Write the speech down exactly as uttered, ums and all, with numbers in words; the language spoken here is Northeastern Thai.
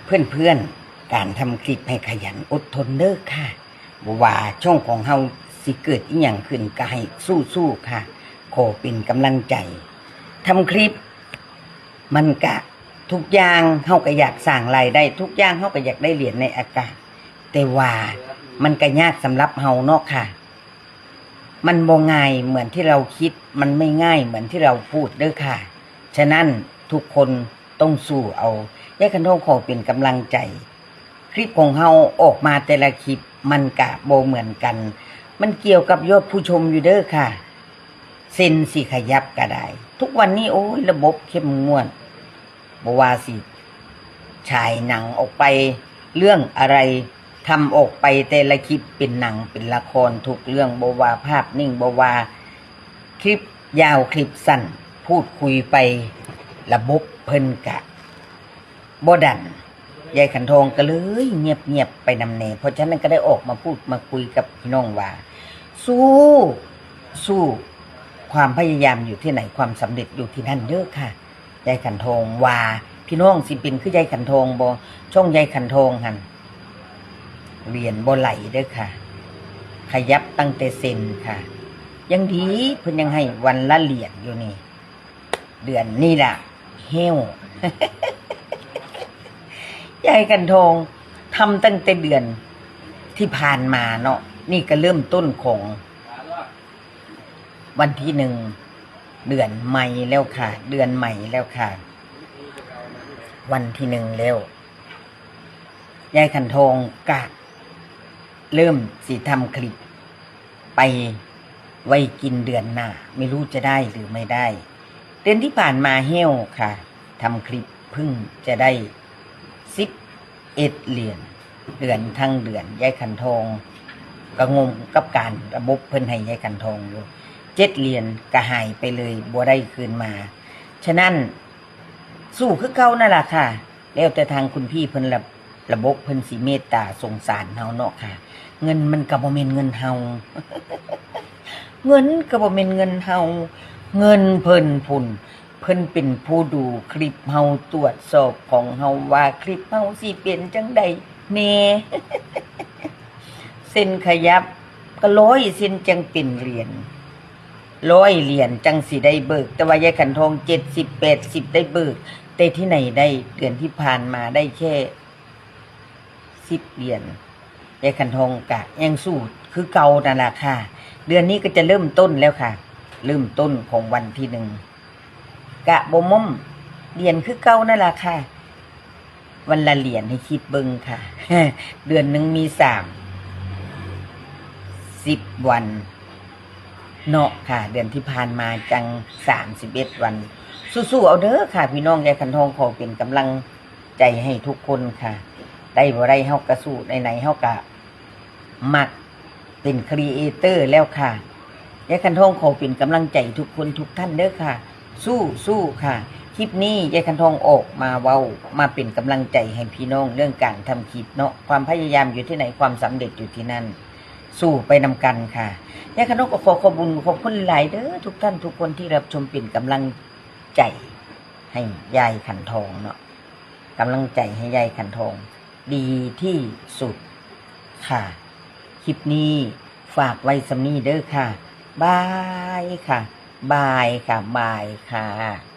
เพื่อนๆ การทำคลิปให้ขยันอดทนเด้อค่ะ บ่ว่าช่องของเฮาสิเกิดอิหยังขึ้นก็ให้สู้ๆ ค่ะ ขอเป็นกำลังใจ ทำคลิป มันกะทุกอย่างเฮาก็อยากสร้างรายได้ ทุกอย่างเฮาก็อยากได้เหรียญในอากาศ แต่ว่ามันก็ยากสำหรับเฮาเนาะค่ะ มันบ่ง่ายเหมือนที่เราคิด มันไม่ง่ายเหมือนที่เราพูดเด้อค่ะ ฉะนั้นทุกคนต้องสู้เอา ยายขันทองขอเป็นกำลังใจ คลิปของเฮาออกมาแต่ละคลิปมันกะบ่เหมือนกัน มันเกี่ยวกับยอดผู้ชมอยู่เด้อค่ะ เซนสิขยับก็ได้ ทุกวันนี้โอ้ยระบบเข้มงวด บ่ว่าสิฉายหนังออกไป เรื่องอะไรทำออกไปแต่ละคลิปเป็นหนังเป็นละครทุกเรื่อง บ่ว่าภาพนิ่ง บ่ว่าคลิปยาวคลิปสั้น พูดคุยไป ระบบเพิ่นกะบ่ดัน ยายขันทองก็เลยเงียบๆ ไปนำแน่ เพราะฉะนั้นก็ได้ออกมาพูดมาคุยกับพี่น้องว่า สู้ สู้ ความพยายามอยู่ที่ไหน ความสำเร็จอยู่ที่นั่นเด้อค่ะ ยายขันทองว่า พี่น้องสิเป็นคือยายขันทองบ่ ช่องยายขันทองหั่น เหรียญบ่ไหลเด้อค่ะ ขยับตั้งแต่เซนค่ะ ยังดีเพิ่นยังให้วันละเหรียญอยู่นี่ เดือนนี้ล่ะ เฮ้ว ยายขันทองทำตั้งแต่เดือนที่ผ่านมาเนาะ นี่ก็เริ่มต้นของวันที่หนึ่ง เดือนใหม่แล้วค่ะ เดือนใหม่แล้วค่ะ วันที่หนึ่งแล้ว ยายขันทองกะเริ่มสิทำคลิปไปไว้กินเดือนหน้า ไม่รู้จะได้หรือไม่ได้ เดือนที่ผ่านมาเฮ้วค่ะ ทำคลิปเพิ่งจะได้สิบเอ็ดเหรียญ เดือนทั้งเดือน ยายขันทองก็งงกับการระบบเพิ่นให้ยายขันทองอยู่ เจ็ดเหรียญก็หายไปเลย บ่ได้คืนมา ฉะนั้น สู้คือเก่านั่นล่ะค่ะ แล้วแต่ทางคุณพี่เพิ่นละ ระบบเพิ่นสิเมตตาสงสารเฮาเนาะค่ะ เงินมันก็บ่แม่นเงินเฮา เงินก็บ่แม่นเงินเฮา เงินเพิ่นพุ้น เพิ่นเป็นผู้ดูคลิปเฮา ตรวจสอบของเฮาว่าคลิปเฮาสิเป็นจั่งใดแหน่ เซนขยับก็ร้อยเซนจั่งเป็นเหรียญ ร้อยเหรียญจั่งสิได้เบิก แต่ว่ายายขันทองเจ็ดสิบ แปดสิบได้เบิก แต่ที่ไหนได้ เดือนที่ผ่านมาได้แค่สิบเหรียญ ยายขันทองกะยังสู้คือเก่านั่นล่ะค่ะ เดือนนี้ก็จะเริ่มต้นแล้วค่ะ เริ่มต้นของวันที่หนึ่ง กะบ่ม่อมเหรียญคือเก่านั่นล่ะค่ะ วันละเหรียญให้คิดเบิ่งค่ะ เดือนหนึ่งมีสามสิบวันเนาะค่ะ เดือนที่ผ่านมาจั่งสามสิบเอ็ดวัน สู้ๆ เอาเด้อค่ะ พี่น้อง ยายขันทองขอเป็นกำลังใจให้ทุกคนค่ะ ได้บ่ได้เฮากะสู้ ไหนๆ เฮากะ มักเป็นครีเอเตอร์แล้วค่ะ ยายขันทองขอเป็นกำลังใจทุกคนทุกท่านเด้อค่ะ สู้สู้ค่ะ คลิปนี้ยายขันทองออกมาเว้า มาเป็นกำลังใจให้พี่น้องเรื่องการทำคลิปเนาะ ความพยายามอยู่ที่ไหน ความสำเร็จอยู่ที่นั่น สู้ไปนำกันค่ะ ยายขันทองก็ขอขอบคุณขอบคุณหลายเด้อทุกท่านทุกคนที่รับชมเป็นกำลังใจให้ยายขันทองเนาะ กำลังใจให้ยายขันทอง ดีที่สุดค่ะ คลิปนี้ฝากไว้ส่ำนี้เด้อค่ะ บายค่ะ บายค่ะ บายค่ะ